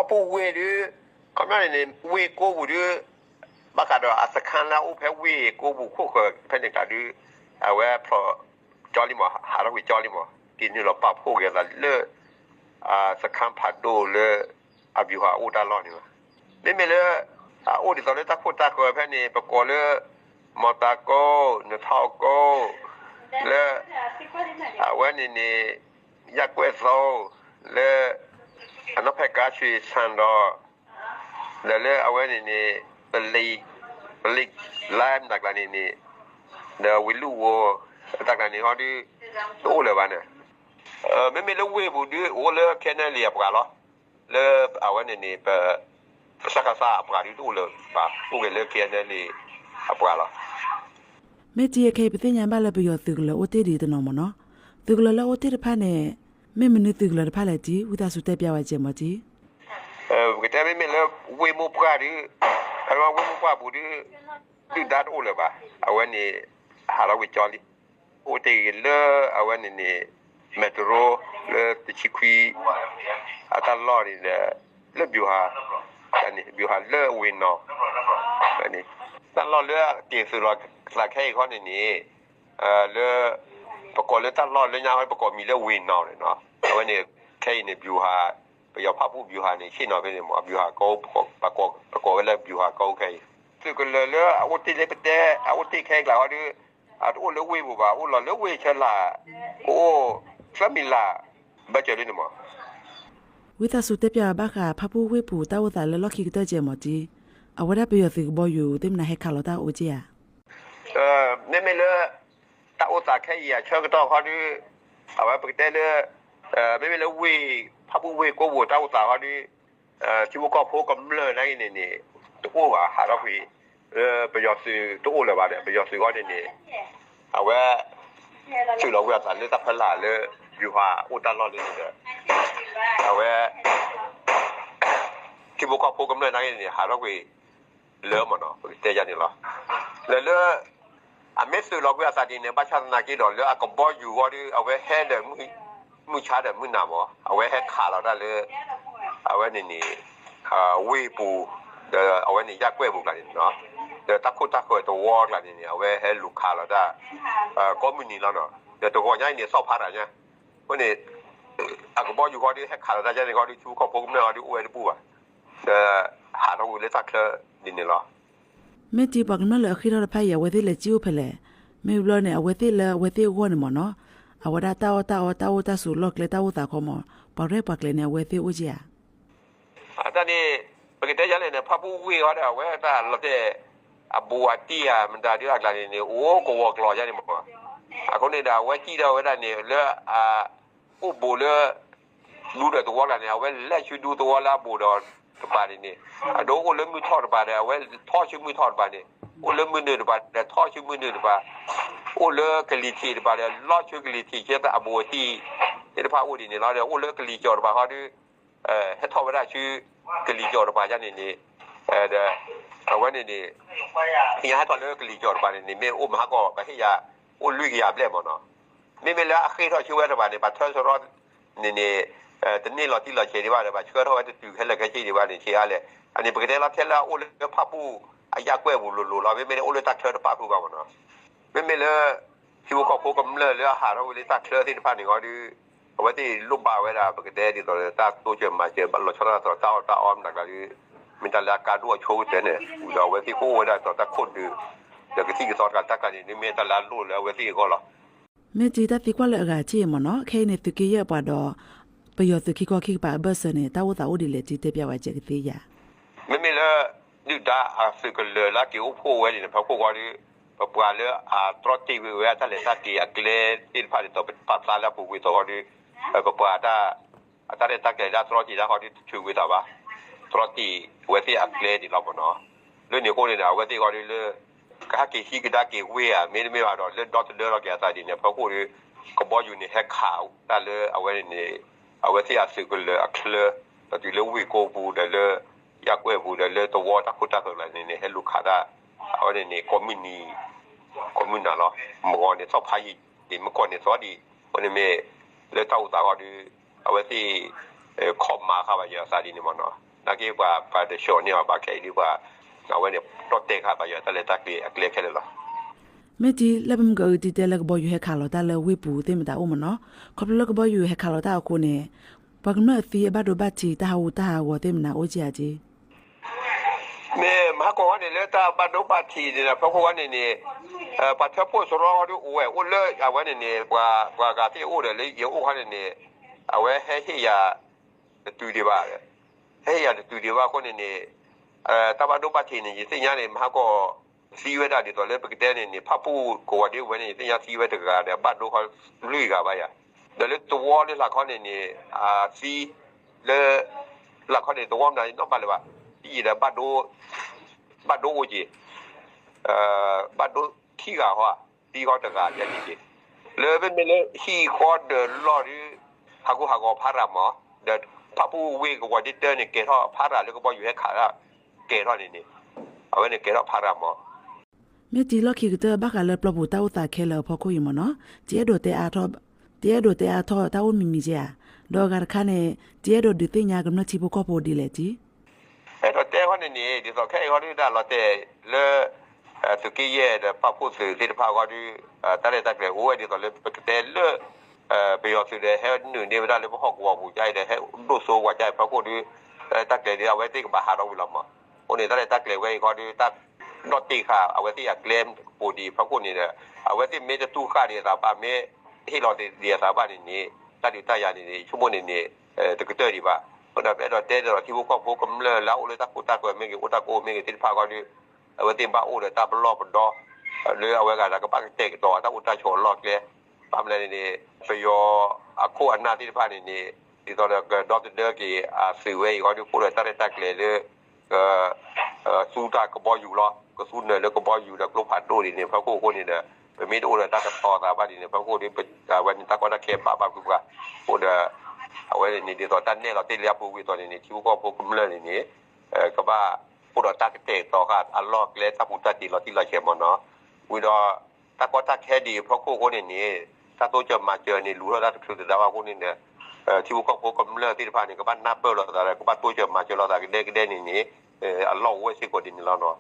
ဖၣ်ပူၣ်ဝ့ၢ်ဒုး ခီပညီန့ၣ်န့ၣ် ဝ့ၢ်ကိပူၤဒုး ဘၣ်ဃးဒီးအစခါလၢအအိၣ်ဖဲဝ့ၢ်ကိပူၤခိၣ်ဃၢၤဖဲန့ၣ်တၢ်ဒုး အဝဲဖျိးကၠီလံမး ဟးထီၣ်ကွံာ်ကၠီလံမး က့ၤနုာ်လီၤပာ်ဖှိၣ်က့ၤအသးလၢ အစခါဖးဒိၣ်လၢ အဗျူဟာအိၣ်တၢ်လီၢ်န့ၣ်လီၤ. မ့မ့ၢ်လၢ အအိၣ်ဒ်သိးလၢတၢ်ခိၣ်တၢ်ဃၢၤဖဲန့ၣ် ပကိးလၢ မီၤတၤကိၣ် နထီၣ်ကိၣ် လၢ အဝဲန့ၣ်န့ၣ် ယၣ်ကွဲၣ်သိ လၢ အနီၢ်ဖဲကါဆံးဆၣ်ဒီး ဒီးလၢအဝဲန့ၣ်န့ၣ် ပလံး ပလံးလါမတၤကျါန့ၣ်န့ၣ် ဒီးဝ့ၢ်လူၣ်ဝိ တၢ်ကျါန့ၣ်ဟီဒုး တအိၣ်လၢၤဘၣ်န့ၣ် မ့မ့ၢ်လၢဝ့ၢ်ပူၤဒုး အိၣ်လၢ ခဲနလံ အပှၤလီၤ. လၢအဝဲန့ၣ်န့ၣ် ပ စကစ အပှၤဒုးတအိၣ်လၢၤဘၣ် အိၣ်က့ၤလၢ ခဲနလံ အပှၤလီၤ. မ့ၢ်တံၤအခဲအံၤ ပသ့ၣ်ညါဘၣ်လၢပယီၤသုးကလၢၤအိၣ်တ့ၢ်ဒ်တနီၤမ့ၢ်နီၤ, သုးကလၢၤလၢအိၣ်တ့ၢ်တဖၣ်န့ၣ် မ့ၢ်မနုၤသုးကလၢၤတဖၣ်လဲၣ်တံၤ ဝံသးစူၤတဲပၠးဝဲကဲမ့ၢ်တံၤ. ပကတဲမ့မ့ၢ်လၢ ဝ့ၢ်မိၢ်ပှၢ်ဒုး ဖဲဝ့ၢ်မိၢ်ပှၢ်ပူၤဒုး ဒုၣ်ဒါတအိၣ်လၢၤဘၣ် အဝဲန့ၣ် ဟးထီၣ်ကွံာ်ကၠီလံ. အိၣ်တ့ၢ်ဂ့ၤလၢအဝဲန့ၣ်န့ၣ် မဲာ်တရိ လၢတဆံခွံ အတၢ်လီၢ်န့ၣ်ဒီး လၢ ဗျူဟာ န့ၣ် ဗျူဟာ လၢဝ့ၢ်နီၤ န့ၣ် တၢ်လီၢ်လၢအက့ၤသုးလီၤသးခဲအံၤခီန့ၣ်န့ၣ် လၢ ပကိးလၢတၢ်လီၢ်လၢညါ ပကိးမံၤလၢဝ့ၢ်နီၤန့ၣ်နီၤ အဝဲန့ၣ် ခဲအံၤန့ၣ် ဗျူဟာ ပယီၤဖၣ်ပူၣ် ဗျူဟာ န့ၣ် ဆ့ၣ်နီၤဖဲန့ၣ်မ့ၢ် ဗျူဟာကုန်း ပကိးဝဲလၢ ဗျူဟာကုန်း ခဲအံၤ သုးကလၢၤလၢအအိၣ်တ့ၢ်လၢပတဲ အအိၣ်တ့ၢ်ခဲအံၤကျါဟီဒုး အတအိၣ်လၢဝ့ၢ်ပူၤဘၣ် အိၣ်လီၤလၢဝ့ၢ်ဆၢလာ် ကအိၣ် သၢမံၤလး ဘၢၣ်စၢၤလံန့ၣ်မ့ၢ် ဝံသးစူၤတဲပၠးဘၣ်ဃး ဖၣ်ပူၣ်ဝ့ၢ်ပူၤတၢ်အိၣ်သးလၢလီၢ်ခံကတၢၢ်ကဲမ့ၢ်တံၤ, အဝဲဒၣ်ပယီၤသုးကဘီယူၤသ့ၣ်မနၤဟဲခးလီၤတၢ်အိၣ်ကဲဧါ. မ့မ့ၢ်လၢ တၢ်အိၣ်သးခဲအံၤအဆၢကတီၢ်ခီဒုး အဝဲပကတဲလၢ မ့မ့ၢ်လၢဝ့ၢ် ဖၣ်ပူၣ်ဝ့ၢ်ကိပူၤတၢ်အိၣ်သးခီဒုး ထံဖိကီၢ်ဖိကမျၢၢ်နာ်က့န့ၣ်န့ၣ် တအိၣ်ဘၣ် ဟးထီၣ်ကွံာ် ပယီၤသုးတအိၣ်လၢၤဘၣ်ဒီး ပယီၤသုးခီန့ၣ်န့ၣ် အဝဲ သုးလီၤဝံၤအသးလၢတၢ်ဖီလာ်လၢ ဗျူဟာ အိၣ်တၢ်လီၢ်လၢန့ၣ်ဒီး အဝဲ ထံဖိကီၢ်ဖိကမျၢၢ်နာ်က့န့ၣ် ဟးထီၣ်ကွံာ် လၢမ့ၢ်နီၤ ပကတဲယၤန့ၣ်လီၤ. လၢလၢ အမ့ၢ်သုးလီၤဝံၤအသးဒ်န့ၣ် ဘၣ်ဆၣ်သနာ်က့ဒီး လၢအကဘီယူၤဂီၢ်ဒီး အဝဲဟဲဒီး မုၢ်ဆါဒီးမုၢ်နၤမ့ၢ် အဝဲဟဲခးလီၤတၢ်လၢ အဝဲန့ၣ်န့ၣ် ဝ့ၢ်ပူၤ ဒီးအဝဲန့ၣ်ယၣ်ကွဲၣ်ပူၤကျါန့ၣ်နီၤ ဒီးတၢ်ခိၣ်တၢ်ဃၢၤတဝီကျါန့ၣ်န့ၣ် အဝဲဟဲလူၤခးလီၤတၢ် ကိးမုၢ်နံၤလီၤနီၤ ဒီးတဂီၤညါအံၤန့ၣ် သီၣ်ဖးတၢ်ညါ အဃိန့ၣ် အကဘီယူၤဃီဒီး ဟဲခးလီၤတၢ်ယါန့ၣ်ဃီဒီး ထံဖိကီၢ်ဖိကမျၢၢ်ဃီဒီး အိၣ်ဝဲတဘူၣ်ဘၣ် ဒီးဟးထီၣ်ဝံၤလၢတၢ်ချၢဒ်န့ၣ်လီၤ. မ့ၢ်တံၤပှၤကမျၢၢ်လၢအဃ့ၢ်ထီၣ်တဖၣ်အံၤ အဝဲသ့ၣ်လဲၤစံၣ်အိၣ်ဖဲလဲၣ်, မ့ၢ်ဘျီန့ၣ် အဝဲသ့ၣ်လၢအဝဲသ့ၣ်အဂီၢ်န့ၣ်မ့ၢ်နီၤ, အဝဲဒၣ်တၢ်အီၣ်တၢ်အီ တၢ်အိၣ်တၢ်ဆိးလီၢ်ကျဲတၢ်အိၣ်သးခီမ့ၢ် ပှၤရဲၣ်ပှၤကျဲၤန့ၣ် အဝဲသ့ၣ်အိၣ်က့ဧါ. အတၢ်န့ၣ် ပကတဲယါလဲၣ်န့ၣ် ဖၣ်ပူၣ်ဝ့ၢ်ဃီဒီး အဝဲတၢ်လီၤတဲာ် အဘူးအတံၢ်ဧါ မတၤဒုးအကျါန့ၣ်န့ၣ် အိၣ်ကဝီၤကျီၤယါန့ၣ်မ့ၢ်, အဃိန့ၣ်ဒီး အဝဲစံၣ်ဒီးဝဲဒၣ်န့ၣ် လၢအ အိၣ်ဘူးလၢ ဒူဒီးသဝီကျါန့ၣ် အဝဲလဲၤဆူဒူသဝီလၢအဘူးဒီးတပၤန့ၣ်န့ၣ်, အဒိ အိၣ်လၢမုၢ်ထီၣ်တပၤဒီး အဝဲထီၣ်ဆူမုၢ်ထီၣ်တပၤန့ၣ်, အိၣ်လၢမုၢ်နုာ်တပၤဒီး ထီၣ်ဆူမုၢ်နုာ်တပၤ, အိၣ်လၢကလံၤထံးတပၤဒီး လီၤဆူကလံၤထံး ဆဲအဘူးအတံၢ်သ့ၣ်တဖၣ်အိၣ်ဒ်န့ၣ်လီၤ. ဒီးအိၣ်လၢကလံၤကၠီၤတပၤဃီဒီး ဟဲထီၣ်ဝဲဒၣ်ဆူ ကလံၤကၠီၤတပၤယါန့ၣ်န့ၣ်, ဒီး အဝဲန့ၣ်န့ၣ် ဟဲထီၣ်လၢကလံၤကၠီၤတပၤန့ၣ်န့ၣ် မ့ၢ်အိၣ်မဟါကီး ပဟ့ၣ်ယၤ အိၣ်လွံၢ်ကယၤဘျဲၣ်မ့ၢ်နီၤ, မ့မ့ၢ်လၢအဃ့ၢ်ထီၣ်ဆူဝဲတပၤန့ၣ် ပှၤထၢဆရီန့ၣ်န့ၣ် တန့ၢ်လီၤတံၢ်လီၤဆဲးဒံးဘၣ်ဒီး ပှၤဆှၢထီၣ်ဝဲတတုၤခဲလၢာ်ခဲဆ့ဒံးဘၣ်န့ၣ် ဆံးအါလဲၣ်. အန့ၣ် ပကတဲလီၤထဲလၢအအိၣ်လၢဖၣ်ပူၣ်အယၣ်ကွဲၢ်ပူၤလိၤလိၤလီၤ. မ့မ့ၢ်န့ၣ် အိၣ်လၢတၢ်ချၢတပာ်ဃုာ်ဘၣ်မ့ၢ်နီၤ, မ့မ့ၢ်လၢ ထံဖိကီၢ်ဖိကမျၢၢ်လၢအဟးထီၣ်ဝဲလၢတၢ်ချၢသ့ၣ်တဖၣ်န့ၣ်ဃီဒီး အဝဲသ့ၣ်လိၣ်ဘၣ်ဝဲဒၣ် ပကတဲဒ်သိးဒီး တၢ်တိစၢၤမၤစၢၤ ဘၣ်လီၤဆီဒၣ်တၢ်တၢ်အီၣ်တၢ်အီမနုၤကျါဒီး မ့ၢ်တၢ်လၢအကါဒိၣ်အဆိကတၢၢ်န့ၣ် ဒီးအဝဲသ့ၣ်ကအိၣ်ဝဲဒၣ်ဒီးတၢ်ခိၣ်ဒုး ဒီးကသံၣ်ကသီတခါတၢ်ကျါန့ၣ် မ့ၢ်တၢ်လၢအလိၣ်လၢအဝဲသ့ၣ်အဂီၢ်လီၤ. မ့ၢ်တံၤတၢ်သံကွၢ်လၢအဂၤထံၣ်အံၤမ့ၢ်နီၤ ခဲအံၤန့ၣ် သုးက့ယဲၢ်ပှၤဒီး ပယီၤသုးခံခီခံကပၤအဘၢၣ်စၢၤန့ၣ် တၢ်အိၣ်သးအိၣ်ဒ်လဲၣ်တံၤ တဲပၠးဝဲကဲကသ့ဧါ. မ့မ့ၢ်လၢ ဒုၣ်ဒါအသုးကလၢၤလၢက့ၤအိၣ်ဖှိၣ်ဝဲန့ၣ် ဖဲခိၣ်ဃီဒီး ပပှၤလၢအတြီတ့ၢ်ဝဲအတၢ်လဲၤတၢ်က့ၤအကျဲသ့ၣ်တဖၣ်ဒ်သိး ပပာ်ဖျါလၢအပူၤကွံာ်သိးဃီဒီး ပပှၤ အတၢ်လဲၤတၢ်က့ၤလၢအတြီတ့ၢ်တၢ်ဃီဒီး တထုးကွံာ်သးဘၣ်, တြီတ့ၢ်ဝဲသ့ၣ်အကျဲဒ်လီၤမ့ၢ်နီၤ. လၢန့ၣ်အဃိန့ၣ်ဒီး အဝဲသ့ၣ်ဃီဒီးလၢ ကဟဲက့ၤဟံးကဒါက့ၤဝ့ၢ်ဧါ မ့တမ့ၢ်ဘၣ်ဒီး လၢဒီသဒၢလီၤက့ၤအသးဒ်န့ၣ် ဖဲခိၣ်ဒီး ကဘီယူၤန့ၣ် ဟဲခးတၢ်လၢအဝဲန့ၣ်န့ၣ် အဝဲသ့ၣ်အသုးကလၢၤအချၢ ဒီးတုၤလၢဝ့ၢ်ကိပူၤဒီးလၢ ယၣ်ကွဲၢ်ပူၤဒီးလၢသဝီတၢ်ခိၣ်တၢ်ဃၢၤကျါန့ၣ်န့ၣ် ဟဲလူၤခးတၢ် အဝဲန့ၣ်န့ၣ် ကိးမုၢ်နံၤ ကိးမုၢ်နၤလီၤ. မုၢ်ဂီၤန့ၣ်သီၣ်ဖးယံာ်ဒံး မုၢ်ကီၢ်န့ၣ်သီဒံး အဃိန့ၣ်မ့ၢ် လၢတၢ်အိၣ်သးဃီဒီး အဝဲသ့ၣ် ခိးမၤဃာ်ဘၣ်ယဲအသးဒ်န့ၣ်မ့ၢ်နီၤ. နာ်က့ပှၤ ပှၤတဆှီန့ၢ်အီၤဘၣ်ခဲအံၤဒ်ပှၤ အဝဲန့ၣ် တီၣ်တဲာ်ဃာ်ဘၣ်ယွၤတၢ်လဲၤတၢ်က့ၤအကျဲခဲလၢာ်လီၤ. မ့ၢ်တံၤလၢပမ့ၢ်ကအုးတံၤတဲလၢကဘီယူၤဟဲခးလီၤတၢ်လၢ ဝ့ၢ်ပူၤသ့ၣ်မတၤအိၣ်မ့ၢ်နီၤ, ခီဖျိလၢကဘီယူၤဟဲခးလီၤတၢ်အဃိန့ၣ် ပှၤကမျၢၢ်အသံအဘၣ်ဒိဘၣ်ထံးတၢ်ဟးဂူာ်တၢ်ဟးဂီၤသ့ၣ်မနၤအိၣ်က့ဧါက့ မ့ၢ်မဟါကီၢ်ဝဲန့ၣ် လၢတၢ်ဘၣ်ဒိဘၣ်ထံးန့ၣ်ဒီး ဖီခိၣ်ဝဲန့ၣ်န့ၣ် ပှၤထၢဖှိၣ်စရီဒ်အိၣ်ဝဲ အိၣ်လၢအဝဲန့ၣ်န့ၣ် ပှၤ ပှၤဂၤသ့ၣ်အိၣ်ဒီးလၢယအိၣ်ခီန့ၣ်န့ၣ် အဝဲဟဲဟ့ၣ်ယၤတတုၤဒံးဘၣ်, ဟဲဟ့ၣ်ယၤတတုၤဒံးဘၣ်အဃိန့ၣ်န့ၣ် တၢ်ဘၣ်ဒိဘၣ်ထံးန့ၣ် ယသ့ၣ်ညါန့ၣ် မဟါကီၢ်သံဝဲဒၣ်ဒ်သိးလၢပကတဲန့ၣ်န့ၣ် ဖၣ်ပူၣ်ကဝီၤဒ်ဝဲန့ၣ် ယသ့ၣ်ညါသံဝဲတဂၤဒီး ဘၣ်ဒိခီလွံၢ်ဂၤဘၣ်ယၤ, ဒီးလၢသဝီလၢလာ်ခီန့ၣ်န့ၣ် အသံ လၢ လာ်ခီန့ၣ် သဝီမနုၤနီတဘၣ်လၢၤဘၣ်, ယံာ်ဒီး ဘၣ်ဒိအိၣ်က့ၤ ဘၣ်ဒိခံဂၤဃီ, သံဃီတဂၤယဲန့ၣ်က့ၤ, လၢမ့မ့ၢ်လၢဟံၣ်ဃီဒီးလီၢ်ဒုး ဟးဂူာ်ဟးဂီၤဖးရၤမး, ဒီးဖၣ်ပူၣ်ဝ့ၢ်ကဝီၤဒ်တၢန့ၣ် ကဲၤထီၣ်ဖးရၤလၢကဘီယူၤဟဲခး ကဲၤထီၣ်န့ၣ်န့ၣ်, အဝဲန့ၣ်ကဲၤထီၣ်ဖးရၤမး မ့ၢ်တံၤလီၢ်ခံကတၢၢ်ဘၣ်ဃးလၢပျီပူၤတၢ်အိၣ်သးခဲလၢာ်အဖီခိၣ်အံၤမ့ၢ်နီၤ, တအဲၣ်ဒိးတဲအါထီၣ်, တအဲၣ်ဒိးတဲအါထီၣ်တၢ်အိၣ်မံၤမံၤက့ဧါ, ဒီးအဂၤတခါန့ၣ် တအဲၣ်ဒိးဒုးသ့ၣ်ညါကမျၢၢ်ထံဖိကီၢ်ဖိဒ်လဲၣ်တံၤ အဲၣ်ဒိးတဲဃီန့ၣ်န့ၣ် ဒ်သိးခဲအံၤဃီဒုးတၢ်လီၤတဲာ်လၢ သုးက့ယဲၢ်ဒီးပာ်ဖှိၣ်သုးသ့ၣ်တဖၣ်ဃီဒုး တၢ်ရဲၣ်တၢ်ကျဲၤအိၣ်ဝဲဒ်သိးလၢပကတဲလၢ ပယီၤသုးဒီးဟဲနုာ်န့ၢ်ဝဲဒၣ်လၢပဟီၣ်ကဝီၤပူၤကါအံၤဒီး ဟဲဒိၣ်စိဝဲကါအံၤဖီခိၣ်ဒုး တၢ်ရဲၣ်တၢ်ကျဲၤဒ်အဝဲသ့ၣ်ကဘၣ်ဟးထီၣ်ဝံၤလီၤမး, အဃိန့ၣ် တၢ်ရဲၣ်တၢ်ကျဲၤဝဲအံၤဃီဒုး တၢ်ဒီၣ်တ့ၢ်ဃာ်အဝဲသ့ၣ်အကျဲကပူၤဒံးဖီခိၣ်န့ၣ်ဒီး အဝဲသ့ၣ်မ့ၢ်တတူၢ်ဃာ်ဒံးအသးဘၣ် မ့ၢ်ဟ့ၣ်လီၤသ့ၣ်ဒံးအသးဘၣ်န့ၣ်န့ၣ် တၢ်ဒုးတၢ်ယၤန့ၣ်န့ၣ် ဆိကမိၣ်န့ၣ်န့ၣ် တကတၢၢ်ဒံးဘၣ်, အဃိဒီးပအဲၣ်ဒိးတဲဒီးထံဖိကီၢ်ဖိကမျၢၢ်လၢအအိၣ်လၢတၢ်ခိတၢ်သွဲမ့ၢ်ဂ့ၤ အိၣ်တၢ်ကအိၣ်မ့ၢ်ဂ့ၤသ့ၣ်တဖၣ်ဃီဒုး အဝဲသ့ၣ်ဘၣ်အိၣ်ဒီးတၢ်ပလီၢ်ပဒီ လၢအဝဲဂၤဒီးကဘၣ်ကတဲာ်ကတီၤတၢ်အိၣ်တၢ်ဆိးအလီၢ်ကျဲ, ဘၣ်မနုၤန့ၣ်န့ၣ် ပယီၤအခိၣ်အနၢ်သ့ၣ်တဖၣ်န့ၣ်န့ၣ် ဒ်သိးဒီးကဒီသဒၢက့ၤအသုးဝဲအံၤဃီဒုး အိၣ်ဒီးတၢ်ရဲၣ်တၢ်ကျဲၤလၢ ကသူတၢ်ကဘီယူၤလီၤ, ကသူနၢၤလၢကဘီယူၤဒီးကျိဖးဒိၣ်ဒ်န့ၣ် ဖီခိၣ်အဃိန့ၣ်ဒီး ပမ့ၢ်တအိၣ်ဒီးတၢ်ကတီၤသးဘၣ်ဒ်န့ၣ် ဖီခိၣ်ဒုး အဝဲန့ၣ်တၢ်ကီတၢ်ခဲဘၣ်ဘၣ်ကွံာ်ပှၤ, အဃိဒီး အဝဲန့ၣ်န့ၣ် ဒ်သိးတၢ်နဲၣ်လီၤတ့ၢ်လၢအပူၤကွံာ်အသိးန့ၣ်န့ၣ် ထံဖိကီၢ်ဖိကမျၢၢ်န့ၣ်န့ၣ် ကဘၣ်အိၣ်ဒီးတၢ်ကတဲာ်ကတီၤဃာ်အလီၢ်ကျဲ တၢ်ပူၤတၢ်တံၤလီၤတံၢ်လီၤဆဲးမ့ၢ်နီၤ, ဝံၤဒီး တၢ်ကီတၢ်ခဲဒံးဖီခိၣ်အဃိန့ၣ်န့ၣ် တၢ်တိစၢၤမၤစၢၤန့ၣ် လူၤထီၣ်တၢ်တချုးတဒါဘၣ်အဃိန့ၣ်ဒီး ထံဖိကီၢ်ဖိကမျၢၢ်သ့ၣ်တဖၣ်န့ၣ် ကဘၣ်နၢ်ပၢၢ်လိာ်သးဒီး ကဘၣ်တိစၢၤမၤစၢၤလိာ်သးကဒဲကဒဲန့ၣ်န့ၣ် အလီၢ်အိၣ်ဝဲစ့ၢ်ကီးဒ်န့ၣ်လီၤနီၤ.